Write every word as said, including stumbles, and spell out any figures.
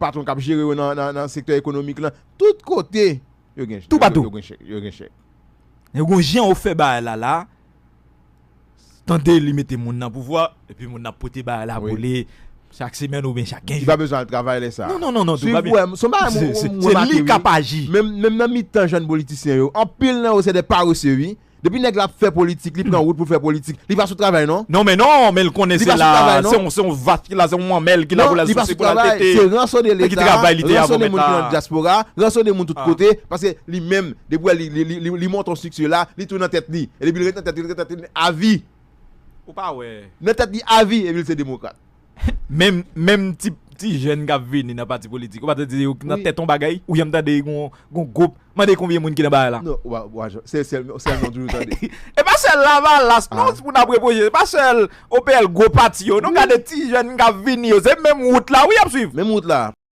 patwon k ap jere yo nan, nan, nan sektè ekonomik lan, tout kote, yo gen, Toupatou. Yo gen chèk, yo gen chèk. Yo gon jan ou fè bagay la la. Tande li mete moun nan pouvwa, epi moun nan pote bagay la pou li chak semèn oubyen chak kenz jou. Li pa bezwen al travay lè sa. Non, non, non, non, tou pa byen. Se li k ap aji. Menm nan mitan jèn politisyen yo, anpil nan yo se de parese, wi. Depi nèg la ap fè politik, li pran wout pou l fè politik, li pa sou travay non. Non, men non, men l konnen se la, se yon, se yon vach ki la, se yon manmèl ki la pou l al souse pou l al tete. Se ransone leta, ransone moun ki nan dyaspora, ransone moun tout kote, paske li menm, depi li, li, li, li, li monte yon strikti la, li tou nan tèt li. E depi l ret nan tèt li, li ret nan tèt li avi. Ou pa wè. Nan tèt li avi, epi l se demokrat. Menm, menm ti, ti jèn k ap vini nan pati politik, ou pa tande yo nan tèt yon bagay, ou janm tande gon, gon gwoup, mande konbyen moun ki nan bagay la. Non, ou pa, ou pa, se sèl, sèl non toujou tande. E pa sèl Lavalas, non, pou n ap repwoche, e pa sèl O P L gwo pati yo, non, gade ti jèn k ap vini yo, se menm wout la, wi, y ap swiv. Menm wout la.